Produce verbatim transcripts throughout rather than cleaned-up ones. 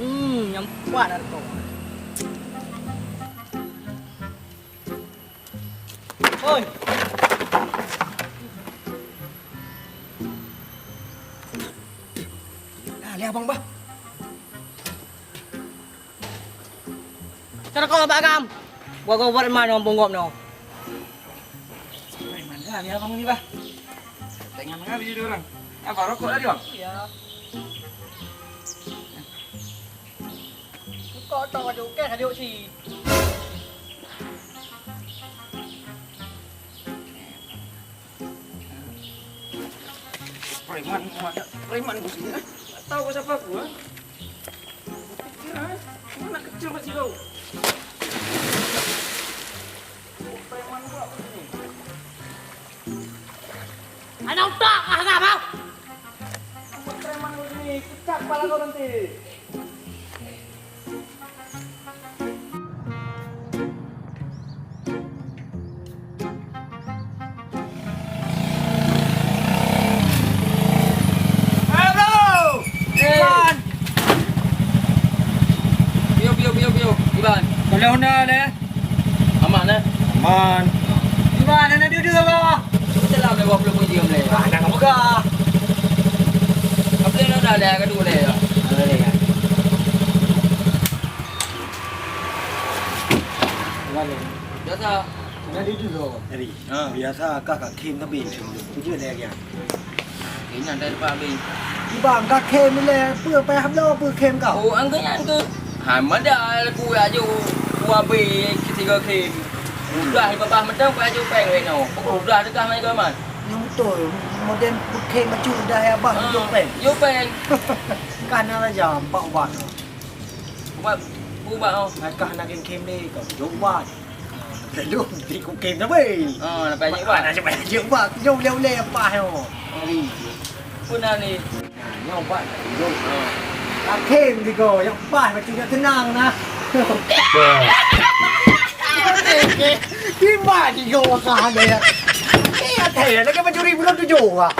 Hmm, nyampak dah tu. Oi. Nah, lihat abang bah. Cara kau abang agam. Gua gua buat mana orang bonggop no. Mana lihat abang ni bah. Tengah mengalir dia orang. Apa rokok tadi bang? Iya. Kok tak ada okey ada oksi. Preman, ada preman di sini. Tak tahu siapa aku, ah. Pikiran, mana kecil masih kau. Preman pula aku sini. Anak utak, ah, agam, ah. Preman aku sini, pecah kepala kau nanti. Halo! Iban! Piu, piu, piu, piu. Iban. Boleh Honda leh? Aman, eh? Aman. Iban, hana dudu apa? Dalam lewat puluh jam leh. Hana kamu kah? Apa yang Honda leh? Kedua leh. Hana leh, ya. Biasa. Jadi tu lo. Jadi. Ha. Biasa kah ka khem tapi. Tujuh lagi. Ini ada apa habis? Ibang ka khem le, apa payah bloe apa khem kau? Oh, angka nyan tu. Ha, mada aku aju. Ku habis ketiga khem. Udah babah mantong ku aju peng reno. Udah dekat mai gaman. Nyang betul. Model khem macam udah ya bah aju peng. Yo peng. Kan ada jam empat ubat. Ubat, ubat, oh. Nakah nak khem-khem ni, kau jawab. Lalu, di kukim dah, weh. Oh, nak payah jawab. Nak payah jawab. Jom, jom, jom, apa, oh. Hari. Pun dah ni. Nah, nyoba nak tunjuk. Oh. Hakim juga, yang pas, macam dia tenang, nah. Kibat juga usaha dia. Eh, ada ya, lagi mencuri bulan tujuh, ah.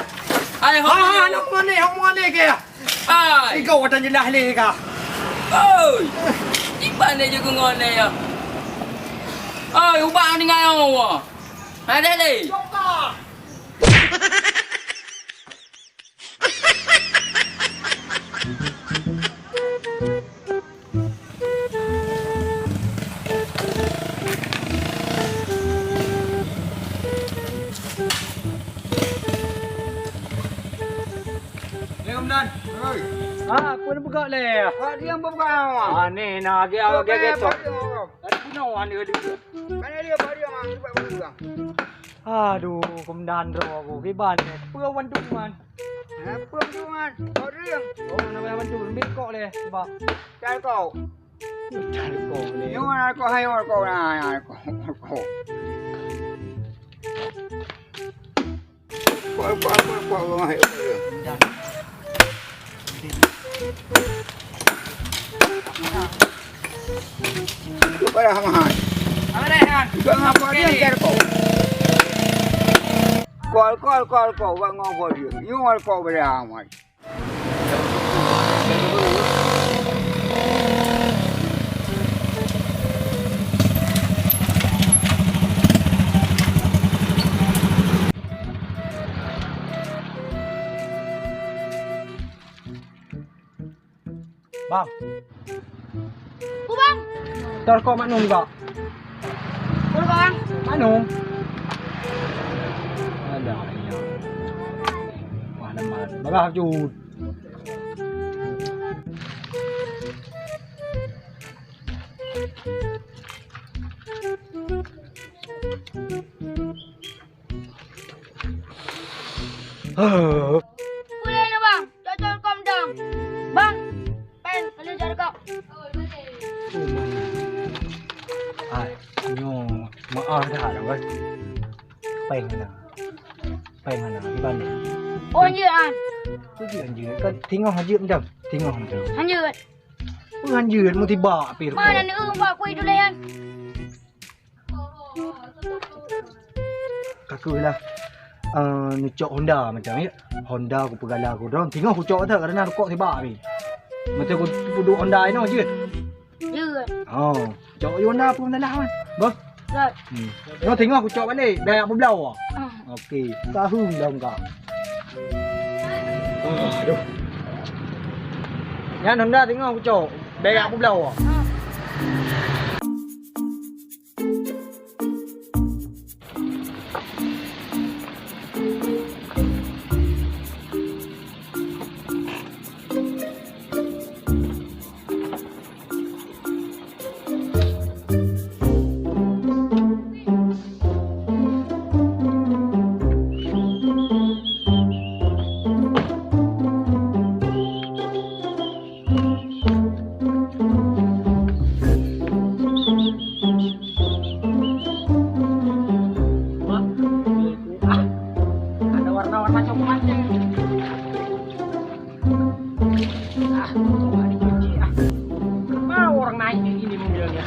Hai, ha, ha, nak mana, nak mana ke? Hai. Tiga orang jelas leh kah? Oi. Di mana je kau ngone ya? Oi, ubak dengan orang. Ada leh. Jom kah. Leh, Komandan. Oi. Ah, apa nak peugah leh? Pak Diang apa peugah? Ah, ni, nah, agi, agi, agi, Pak Diang. Tadi guna, ah, ni, tadi. Kan dia, Pak Diang, ah, cepat, Pak Diang. Aduh, Komandan, roh aku. Kiban, eh. Apa wan tu, man? Apa tu, man? Pak Diang. Oh, nak payah bantu. Ambil kok leh, cuba. Cari kau. Cari kok leh. Yang mana kau, hai, orang kau, nah, nah, kau, kau. Kuat, kuat, kuat, kuat, kuat, kuat. Itu payah, Mahat. Apa dah, Han? Juga ngapa dia, Oke. Jar, kau? Kol, kol, kol, kol, buat ngobrol dia. You are kol pada Ahmad. Bang. Apa, Bang? Tar kok maknum juga. Apa, Bang? Maknum. Ada ya. Wah, ada malam. Bagah jud. Boleh lah, Bang. Cocok kom dong. Bang, pen, kena cari kok. Ai, nyoe maaf dah, dah, Bang. Péng hana. Péng hana, di bandar. Oh, hanjeuet, ah. Peue jeuet hanjeuet? Kan teungoh hanjeuet mantong. Teungoh mantong. Hanjeuet. Peue hanjeuet, meutibak pih rukok. Mana neueu bak kui tu layan? Ka keuh lah. Eh, neucok Honda macam, ya. Honda kupeugala kudroe. Teungoh kucok that, karena rukok tibak pih. Meuteuk ku-, kuduek Honda inoe jeuet. Jeuet. Oh, cok Yona pun dah lah, man. Boh. Jeuet. Hmm. Nyoe teungoh kucok balik, biar aku bloe. Ah. Okey, tahu dong kau. Aduh. Nyan Honda teungoh kucok, biar aku bloe. Ah. Ada warna-warna coklat. Ah, coba dicuci, ah. Mau orang naik kayak gini mobilnya.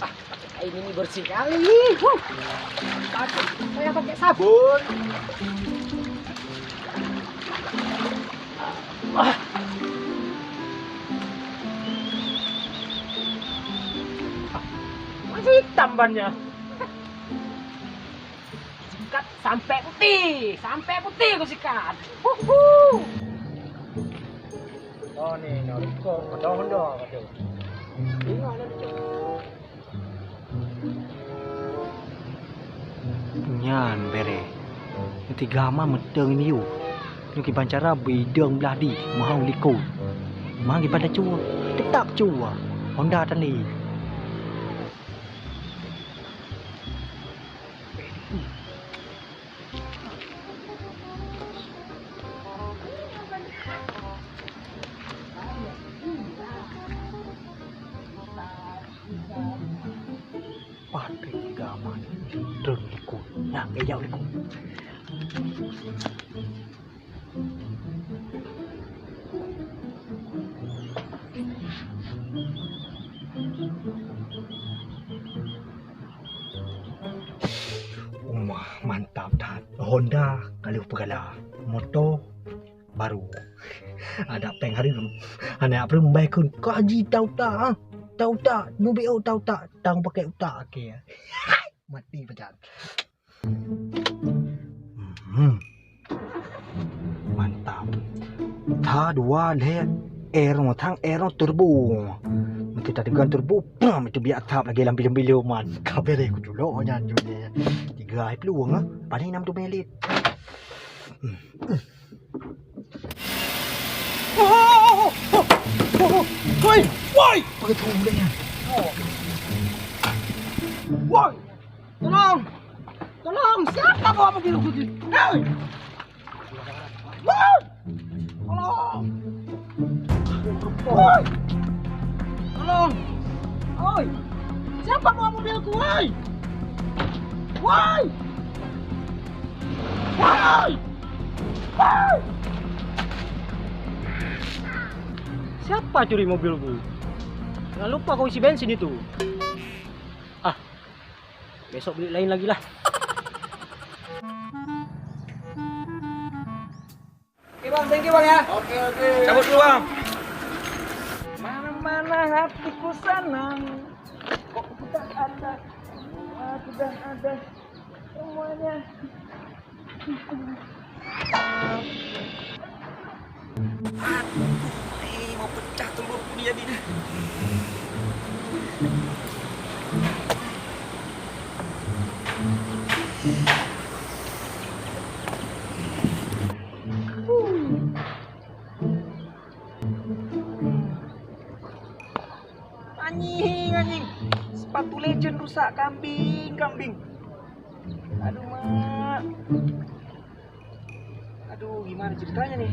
Ah, pakai kain ini bersih kali. Huh. Pakai, saya pakai sabun. Ah. Masih hitam bannya. Sikat sampai putih, sampai putih ku sikat. Huhu. Oh, ni, ni, kok, dah, dah, kata. Tengok dah, dah. Nyan bere. Nyang tiga ma meuteueng nyoe. Nyoe kiban cara bideueng blah di, meuhang likot. Meuhang kiban tacue, teutap cue. Honda tan lé. Patrick Gaman, Drone Likot. Nah, kayak jauh Likot. Uma, mantap that. Honda ka lheueh peugala. Moto baru. Ada péng hareuem. Aneuk peurumoh bai kheun, "Ka jitautak, ah. Tautak, neubiôh tautak, tang pakai utak akhé." Mati pajan. Hmm. Mantap. Tha dua lhèe air thang air turbo. Meuti tadegan turbo, pam itu biak thap lagi lam bileum-bileum man. Ka bere kuculok nyan jone. Tiga ai peluang ah. Paling enam tu melit. Hmm. Oh, oh, oh, oh, oh, oh. Woi, woi. Pakai turun dia. Woi. Tolong. Tolong, siapa bawa mobilku tu? Hei. Woi. Tolong. Woi. Tolong. Oi. Siapa bawa mobilku, woi? Woi. Woi. Woi. Siapa curi mobilku? Jangan lupa kau isi bensin itu. Ah, besok beli lain lagi lah. Oke, Bang, thank you, Bang, ya. Oke, oke. Cabut dulu, Bang. Mana-mana hatiku senang. Kok tidak ada, aku dah ada semuanya. Aduh, eh, mau pecah telurku ni jadi dah. Anjing, anjing. Sepatu legend rusak, kambing, kambing. Aduh, Mak. Aduh, gimana ceritanya nih?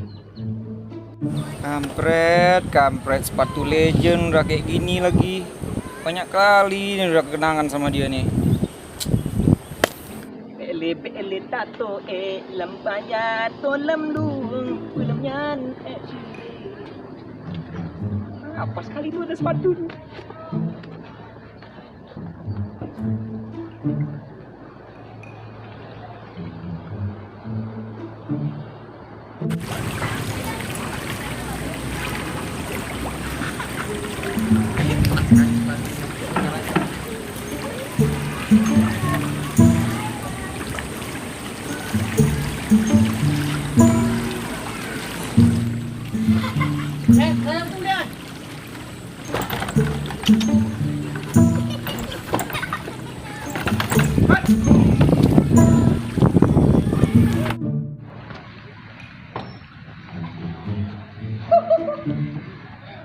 Kampret, kampret, sepatu legend udah kayak gini lagi. Banyak kali ni udah kenangan sama dia ni. Bele, bele, tato, eh, lam paya, to lam lueng, peulom nyan, eh, cili. Apa sekali tu ada sepatu tu?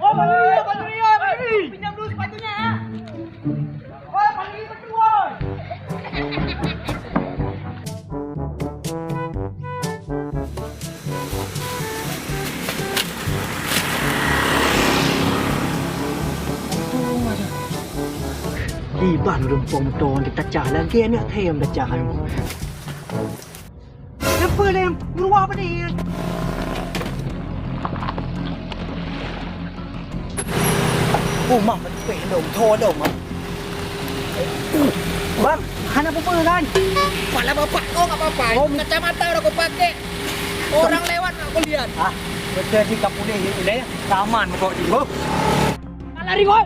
Oh, Pak Nuri, Pak Nuri, Pak Nuri. Pinjam dulu sepatunya, ya. Oh, Pak Nuri, betul, woi. Iban lom pom ton tacah lagèe aneuk them tacah. Leupah lé, beurua beudé. Oh, mah, beutôi dong, tho dong, mah. Bang, hana peue-peue kan? Pala bapak kau enggak apa-apa. Oh, kacamata udah kau pakai. Orang lewat nak kau lihat. Ah, beutôi jih ka puléh ilèe, aman kok jih. Oh. Lari kau.